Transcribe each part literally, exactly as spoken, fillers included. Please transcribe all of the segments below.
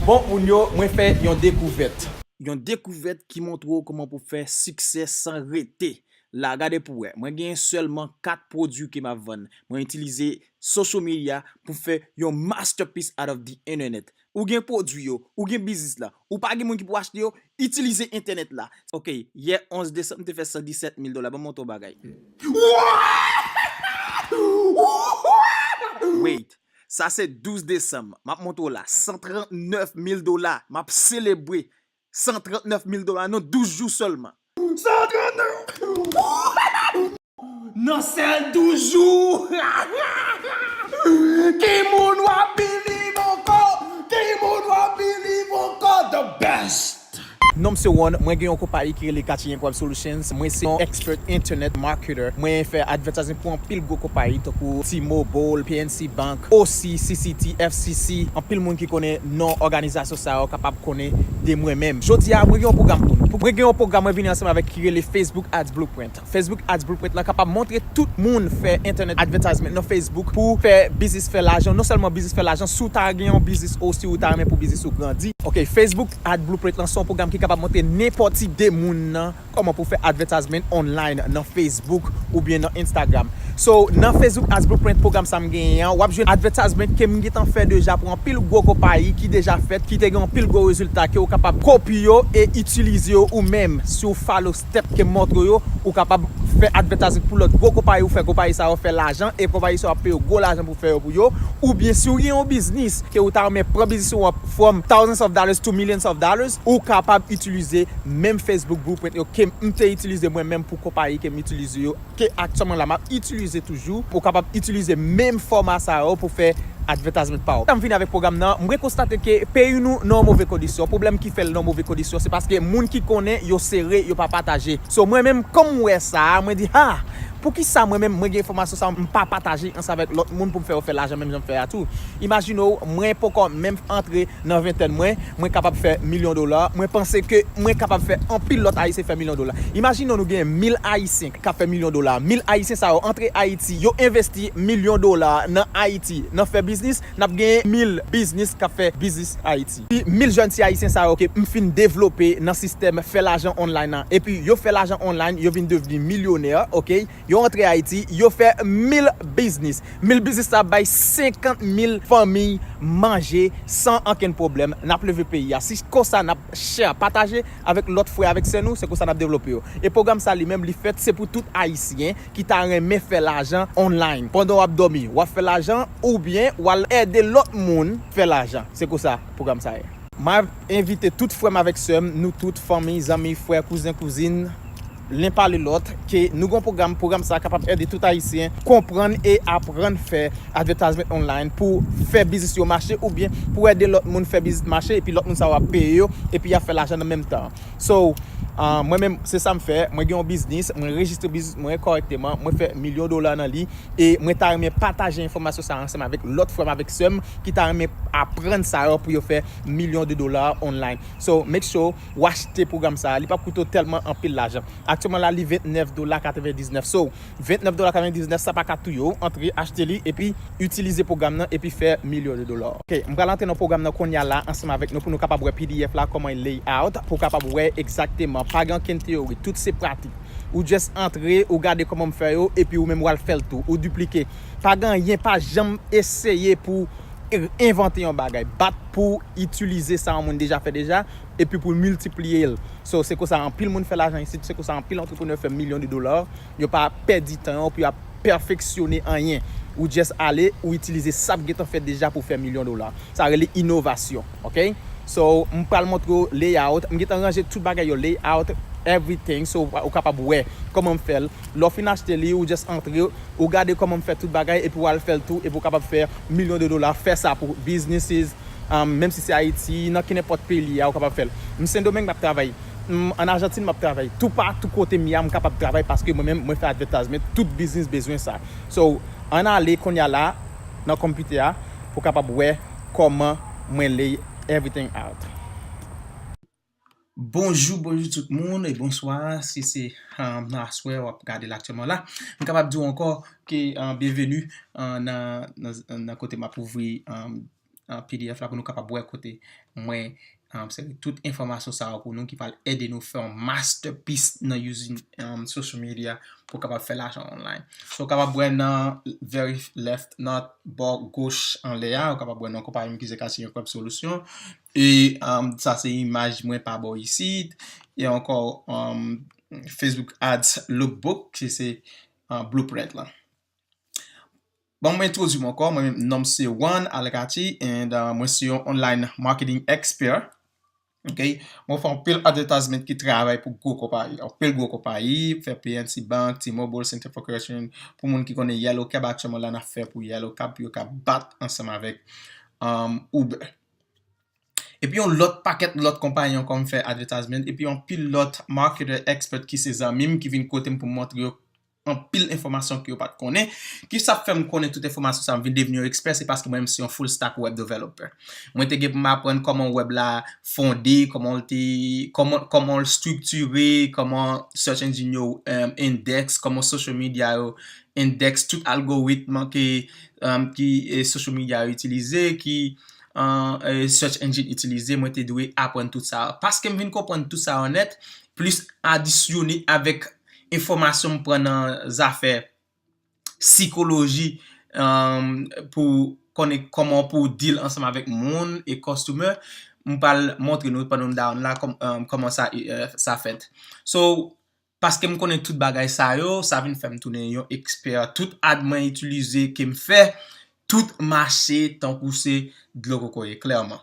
Bon, moun yo, mwen fè yon dekouvèt. Yon dekouvèt ki montre w kòman pou fè siksè san rete. La, gade pou w wè. Mwen genyen sèlman kat pwodui ke m ap vann. Mwen itilize social media pou fè yon masterpiece out of the internet. Ou gen pwodui yo, ou gen biznis la, ou pa gen moun ki pou achte yo, itilize entènèt la. Ok, yè onz desanm, m te fè san disèt mil dola. Ban m montre w bagay. Wait, sa se douz desanm. M ap montre w la, san trannèf mil dola. M ap selebre san trannèf mil dola nan douz jou sèlman. San trannèf! Nan sèl douz jou! Ki moun w ap believe ankò? Ki moun w ap believe ankò? The best! Non m se Ron, mwen gen yon konpayi ki rele Kachi Income Solutions. Mwen se yon expert internet marketer. Mwen fè advertising pou anpil gwo konpayi tankou T-Mobile, P N C Bank, O C, C C T, F C C. Anpil moun ki konnen non òganizasyon sa yo kapab konnen de mwen menm. Jodi a, mwen gen yon pwogram pou nou. Pou mwen gen yon pwogram mwen vini ansanm avèk ki rele Facebook Ads Blueprint. Facebook Ads Blueprint lan kapab montre tout moun fè internet advertisement nan Facebook pou fè biznis fè lajan. Non sèlman biznis fè lajan, si w ta gen yon biznis ou si w ta renmen pou biznis ou grandi. Ok, Facebook Ad Blueprint lan se yon pwogram ki kapab montre nenpòt tip de moun nan kòman pou fè advertisement online nan Facebook oubyen nan Instagram. So, nan Facebook Ads Blueprint pwogram sa m genyen an, w ap jwenn advertisement ke m gentan fè deja pou anpil gwo konpayi ki deja fèt, ki te gen anpil gwo rezilta ke w kapab kopye yo e itilize yo ou menm. Si w follow step ke m montre w yo, ou kapab fè advertisement pou lòt gwo konpayi, ou fè konpayi sa yo fè lajan e konpayi sa yo ap peye w gwo lajan pou fè yo pou yo. Oubyen si w gen yon biznis ke w ta renmen pran biznis ou an from thousands of dollars to millions of dollars, ou kapab itilize menm Facebook Blueprint yo ke m te itilize mwen menm pou konpayi ke m itilize yo, ke aktyèlman la m ap itilize toujou, pou w kapab itilize menm fòma sa yo pou fè advertisement pa w. Tan m vini avèk pwogram nan, mwen konstate ke peyi nou nan yon move kondisyon. Pwoblèm ki fè l nan yon move kondisyon, se paske moun ki konnen yo sere, yo pa pataje. So, mwen menm, kòm m wè sa, mwen di, ha, poukisa mwen menm, mwen gen enfòmasyon sa, m pa pataje ansanm avèk lòt moun pou m fè yo fè lajan menm jan m fè a tou? Imajine w, mwen poko menm antre nan ventèn mwen, mwen kapab fè milyon dola. Mwen panse ke mwen kapab fè anpil lòt Ayisyen fè milyon dola. Imajine w, nou gen mil Ayisyen k ap fè milyon dola. Mil Ayisyen sa yo antre Ayiti, yo envesti milyon dola nan Ayiti, nan fè biznis, n ap gen mil biznis k ap fè biznis Ayiti. Epi mil jèn ti Ayisyen sa yo ke m fin devlope nan sistèm fè lajan online nan. Epi yo fè lajan online, yo vin devni milyonè, ok? Yo antre Ayiti, yo fè mil biznis. Mil biznis sa ap bay senkant mil fanmi manje san ankenn pwoblèm. N ap leve peyi a. Si konsa n ap share, pataje avèk lòt frè, avèk sè nou, se konsa n ap devlope yo. E pwogram sa li menm, li fèt, se pou tout Ayisyen ki ta renmen fè lajan online. Pandan w ap dòmi, w ap fè lajan, oubyen w al ede lòt moun fè lajan. Se konsa pwogram sa ye. M ap envite tout frè m avèk sè m, nou tout, fanmi, zanmi, frè, kouzen, kouzin, len pale lòt, ke nou gon pwogram, pwogram sa kapab ede tout Ayisyen konprann e aprann fè advertisement online pou fè biznis yo mache oubyen pou ede lòt moun fè biznis mache epi lòt moun sa yo ap peye yo epi y ap fè lajan nan menm tan. So, ah, mwen menm, se sa m fè. Mwen gen yon biznis, mwen rejistre biznis mwen kòrèkteman, mwen fè milyon dola nan li, e mwen ta renmen pataje enfòmasyon sa ansanm avèk lòt frè m, avèk sè m, ki ta renmen aprann sa yo pou yo fè milyon de dola online. So, make sure w achte pwogram sa. Li p ap koute w tèlman anpil lajan. Aktyèlman la, li ventnèf dola katrevendiznèf. So, ventnèf dola katrevendiznèf, sa pa ka touye w. Antre, achte li, epi itilize pwogram nan, epi fè milyon de dola. Ok, m pral antre nan pwogram nan kounye a la, ansanm avèk nou, pou nou kapab wè P D F la, kòman l layout, pou w kapab wè egzakteman. Pa gen ankenn teyori, tout se pratik. Ou just antre, ou gade kòman m fè yo, epi ou menm w al fè l tou, ou diplike. Pa gen anyen, pa janm eseye pou envante yon bagay. Bat pou itilize sa yon moun deja fè deja, epi pou miltipliye l. So, se konsa anpil moun fè lajan isit, se konsa anpil antreprenè fè milyon de dola. Yo pa pèdi tan yo pou y ap pèfeksyone anyen. Ou just ale, ou itilize sa k gentan fèt deja pou fè milyon dola. Sa rele inovasyon, ok? So, m pral montre w layout. M gentan ranje tout bagay yo, layout, everything. So, ou kapab wè kòman m fè l. Lè w fin achte li, ou just antre, ou gade kòman m fè tout bagay, epi w al fè l tou, epi w kapab fè milyon de dola. Fè sa pou businesses, um, menm si se Ayiti, nan kenenpòt peyi li a, ou kapab fè l. M Sendomeng, m ap travay. M ann Ajantin, m ap travay. Toupatou kote m ye a, m kapab travay paske mwen menm, mwen fè advertisement, tout biznis bezwen sa. So, ann ale kounye a la, nan konpitè a, pou w kapab wè kòman mwen lay everything out. Bonjou, bonjou tout moun, e bonswa, si se, um, nan aswè w ap gade l aktyèlman la. M kapab di w ankò ke, um, byenveni, um, nan, nan, nan kote m ap ouvri, um, uh, P D F la pou nou kapab wè kote mwen, um, se tout enfòmasyon sa yo pou nou ki pral ede nou fè yon masterpiece nan using, um, social media pou kapab fè lajan online. So, w kapab wè nan very left, nan bò goch anlè a, w kapab wè nan konpayi m ki se Cashier Web Solution. E, um, sa se imaj mwen pa bò isit. E ankò, um, Facebook Ads Lookbook, ki se, uh, blueprint la. Bon, mwen entwodui mwen ankò, mwen menm non m se Juan Alkaty, and, uh, mwen se yon online marketing expert. Ok? Mwen fè anpil advertisement ki travay pou gwo konpayi, anpil gwo konpayi, fè P N C Bank, T-Mobile, Center for Creation, pou moun ki konnen Yellow Cab, aktyèlman la n ap fè pou Yellow Cab, pou yo ka bat ansanm avèk, um, Uber. Epi yon lòt pakèt lòt konpayi ankò m fè advertisement, epi yon pil lòt marketer expert ki se zanmi m ki vin kote m pou m montre yo anpil enfòmasyon ke yo pa t konnen. Kisa k fè m konnen tout enfòmasyon sa, m vin devni yon ekspè, se paske mwen menm se yon full stack web developer. Mwen te gen pou m aprann kòman web la fonde, kòman l te, kòman, kòman l estriktire, kòman search engine yo, um, index, kòman social media yo index, tout algoritm ke, um, ki, eh, social media yo itilize, ki, uh, eh, search engine itilize, mwen te dwe aprann tout sa. Paske m vin konprann tout sa yo nèt, plis adisyone avèk enfòmasyon m pran nan zafè sikoloji, um, pou konnen kòman pou deal ansanm avèk moun e customer, m pral montre nou pandan m down la kòm-, um, kòman sa, eh, sa fèt. So, paske m konnen tout bagay sa yo, sa vin fè m tounen yon ekspè. Tout ad mwen itilize ke m fè, tout mache tankou se dlo kokoye, klèman.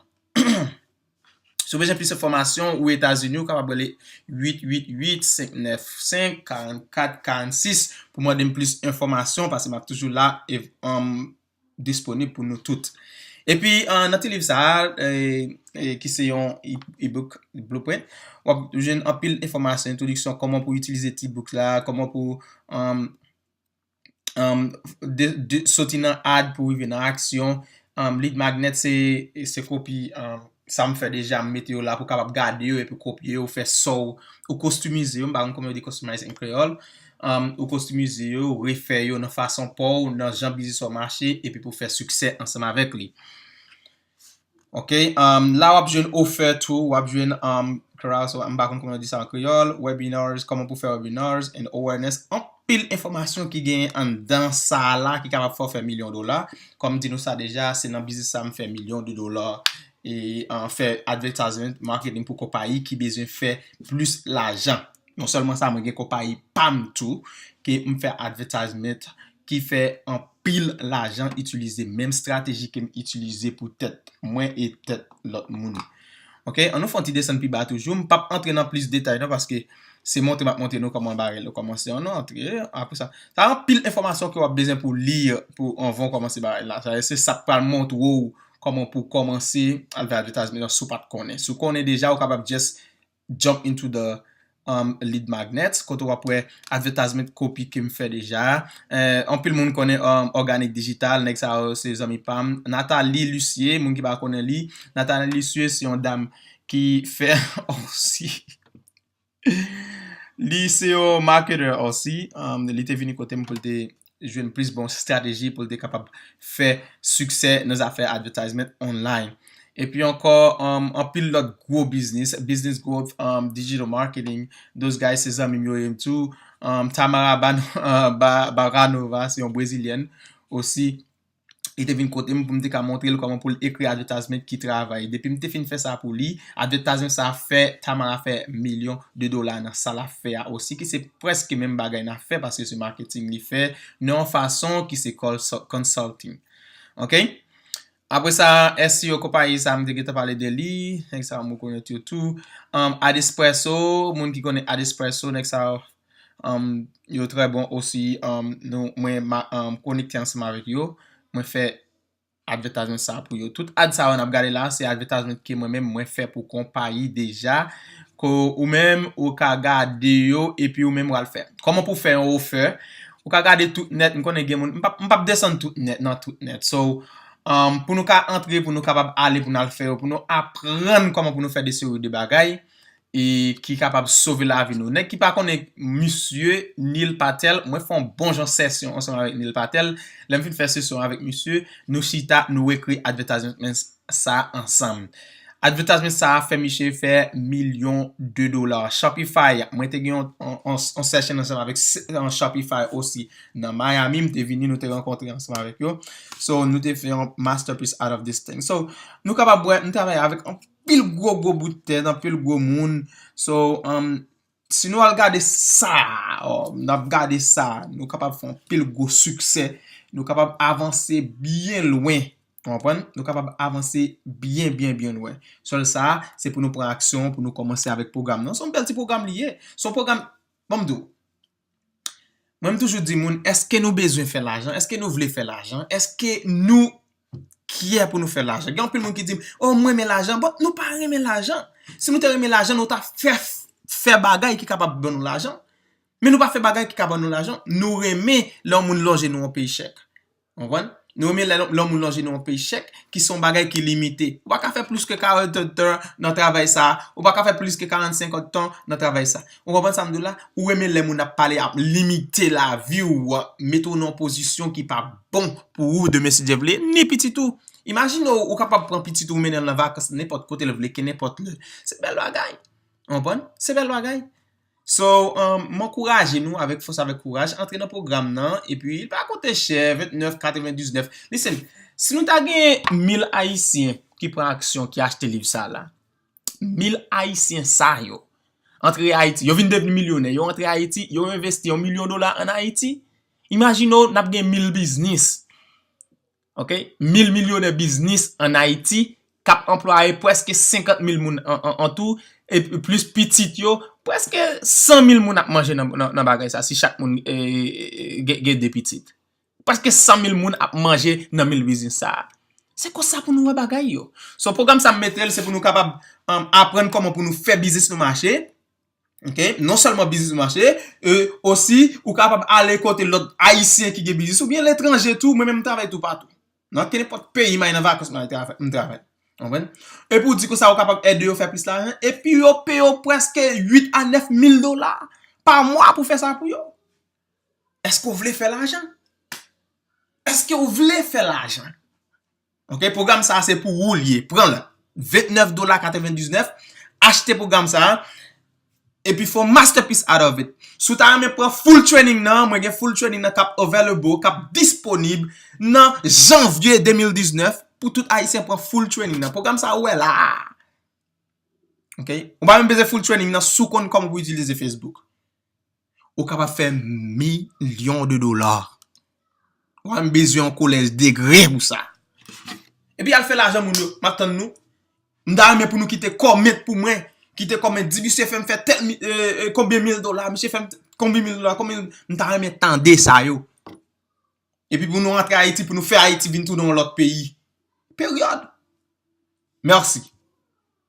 Si w bezwen plis enfòmasyon, ou Etazini, ou kapab rele uit uit uit, senk nèf senk, karannkat, karannsis pou mande m plis enfòmasyon, paske m ap toujou la e, um, disponib pou nou tout. Epi, uh, nan ti liv sa a, eh, eh, ki se yon e- ebook blueprint, w ap jwenn anpil enfòmasyon, entwodiksyon, kòman pou itilize ti book la, kòman pou, um, um, de, de, soti nan ad pou rive nan aksyon. Um, lead magnet se, se kopi, um, sa m fè deja, m mete yo la pou kapab gade yo epi kopye yo, fè sa w, ou kostimize yo, m pa konn kòman yo di customize an kreyòl. Um, ou kostimize yo, refè yo nan fason pa w, nan jan biznis ou mache, epi pou fè siksè ansanm avèk li. Ok, um, la w ap jwenn offer tou, w ap jwenn, um, class, m pa konn kòman yo di sa an kreyòl, webinars, kòman pou fè webinars, and awareness, anpil enfòmasyon ki genyen anndan sa a la ki kapab fè w fè milyon dola. Kòm m di nou sa deja, se nan biznis sa m fè milyon de dola e, uh, fè advertisement marketing pou konpayi ki bezwen fè plis lajan. Non sèlman sa, mwen gen konpayi pa m tou ke m fè advertisement ki fè anpil lajan, itilize menm estrateji ke m itilize pou tèt mwen e tèt lòt moun. Ok, ann nou fè yon ti desann pi ba toujou. M p ap antre nan plis detay non, paske se montre m ap montre nou kòman bagay yo kòmanse. Ann nou antre, apre sa, sa anpil enfòmasyon ke w ap bezwen pou li, pou anvan w kòmanse bagay la. Sa se sa k pral montre w kòman pou kòmanse al fè advertisement si w pa t konnen. Si w konnen deja, ou kapab just jump into the, um, lead magnet, kote w ap wè advertisement copy ke m fè deja. Eh, anpil moun konnen, um, Organic Digital, nèg sa yo se zanmi pa m. Nathalie Lucier, moun ki pa konnen li, Nathalie Lucier se yon dam ki fè osi. Li se yon marketer osi. Um, li te vini kote m pou l te jwenn plis bon estrateji pou l te kapab fè siksè nan zafè advertisement online. Epi ankò, um, anpil lòt gwo biznis, business growth, um, digital marketing, those guys se zanmi m yo ye m tou. Um, Tamara Ban-, uh, Ba-, Baranova, se yon brezilyèn osi. Li te vin kote m pou m te ka montre l kòman pou l ekri advertisement ki travay. Depi m te fin fè sa pou li, advertisement sa fè Tamara fè milyon de dola nan sa l ap fè a osi, ki se prèske menm bagay n ap fè paske se marketing li fè, nan yon fason ki se call so-, consulting. Ok? Apre sa, S E O konpayi sa, m te gentan pale de li, nèg sa yo m rekonèt yo tou. Um, Adespresso, moun ki konnen Adespresso, nèg sa yo, um, yo trè bon osi. Um, nou, mwen, ma, um, konekte ansanm avèk yo. Mwen fè advertisement sa pou yo. Tout ad sa yo n ap gade la, se advertisement ke mwen menm, mwen fè pou konpayi deja. Ke ou menm, ou ka gade yo, epi ou menm, w al fè. Kòman pou fè yon offer? Ou ka gade tout nèt, m konnen gen moun, m p ap, m p ap desann tout nèt, nan tout nèt. So, um, pou nou ka antre, pou nou kapab ale, pou n al fè yo, pou nou aprann kòman pou nou fè de seri de bagay, e ki kapab sove lavi nou. Nèg ki pa konnen misye Neil Patel, mwen fè yon bon jan sesyon ansanm avèk Neil Patel. Lè m fin fè sesyon avèk misye, nou chita, nou ekri advertisement sa ansanm. Advertisement sa a fè misye fè milyon de dola. Shopify, mwen te gen yon, yon, yon, yon session ansanm avèk s- yon Shopify osi nan Miami, m te vini, nou te rankontre ansanm avèk yo. So, nou te fè yon masterpiece out of this thing. So, nou kapab wè, m travay avèk anpil gwo, gwo bout tèt, anpil gwo moun. So, um, si nou al gade sa, oh, n ap gade sa, nou kapab fè anpil gwo siksè, nou kapab avanse byen lwen. Ou konprann? Nou kapab avanse byen, byen, byen lwen. Sèl sa, se pou nou pran aksyon, pou nou kòmanse avèk pwogram nan. Se yon bèl ti pwogram li ye. Se yon pwogram, ban m di w. Mwen, m toujou di moun, èske nou bezwen fè lajan? Èske nou vle fè lajan? Èske nou kyè pou nou fè lajan? Gen anpil moun ki di m, oh, mwen renmen lajan. Bon, nou pa renmen lajan. Si nou te renmen lajan, nou ta fè, fè bagay ki kapab ban nou lajan. Men nou pa fè bagay ki ka ban nou lajan. Nou renmen lè yon moun lonje nou yon peychèk. Ou konprann? Nou renmen lè, lè yon moun lonje nou yon peychèk ki se yon bagay ki limite. Ou pa ka fè plis ke karant èdtan nan travay sa a. Ou pa ka fè plis ke karannsenk èdtan nan travay sa a. Ou konprann sa m di w la? Ou renmen lè moun ap pale, ap limite lavi w, mete w nan yon pozisyon ki pa bon pou ou demen si Dye vle, ni pitit ou. Imajine w, ou kapab pran pitit ou, mennen l nan vakans nenpòt kote l vle, ke nenpòt lè. Se bèl bagay. Ou konprann? Se bèl bagay. So, um, m ankouraje nou avèk fòs, avèk kouraj, antre nan pwogram nan, epi li pa koute chè, vennèf katrevendiznèf. Listen, si nou ta gen mil Ayisyen ki pran aksyon, ki achte liv sa la, mil Ayisyen sa yo antre Ayiti, yo vin devni milyonè, yo antre Ayiti, yo envesti yon milyon dola ann Ayiti, imajine w, n ap gen mil biznis. Ok? Mil milyonè biznis ann Ayiti k ap anplwaye prèske senkant mil moun an, an, an tou, e plis pitit yo, prèske san mil moun ap manje nan, nan, nan bagay sa, si chak moun e, e, e, gen, gen de pitit. Prèske san mil moun ap manje nan mil biznis sa a. Se konsa pou nou wè bagay yo. So, pwogram sa m mete l, se pou nou kapab, um, aprann kòman pou nou fè biznis nou mache. Ok? Non sèlman biznis mache, e osi, ou kapab ale kote lòt Ayisyen ki gen biznis, oubyen letranje tou, mwen menm m travay toupatou. Nan kenenpòt peyi m al nan vakans, m al travay, m travay. Konprann? Epi w di konsa, ou kapab ede yo fè plis lajan, epi yo peye w prèske uit a nèf mil dola pa mwa pou fè sa pou yo. Èske w vle fè lajan? Èske w vle fè lajan? Ok, pwogram sa a se pou ou l ye. Pran l. Vennèf dola katrevendiznèf. Achte pwogram sa a. Epi fè yon masterpiece out of it. Si w ta renmen pran full training nan, mwen gen full training nan k ap available, k ap disponib nan janvye de mil diznèf pou tout Ayisyen pran full training nan. Pwogram sa a ou wè la a. Ok? Ou pa menm bezwen full training nan si w konn kòman pou itilize Facebook. Ou kapab fè milyon de dola. Ou pa menm bezwen yon kolèj degre pou sa. Epi al fè lajan moun yo, m ap tann nou. M ta renmen pou nou kite kòmant pou mwen. Kite kòmant, di misye fè m fè tèl mi- e, e, konbyen mil dola, misye fè m t- konbyen mil dola, konbyen, m ta renmen tande sa yo. Epi pou nou antre Ayiti, pou nou fè Ayiti vin tounen yon lòt peyi. Peryòd. Mèsi.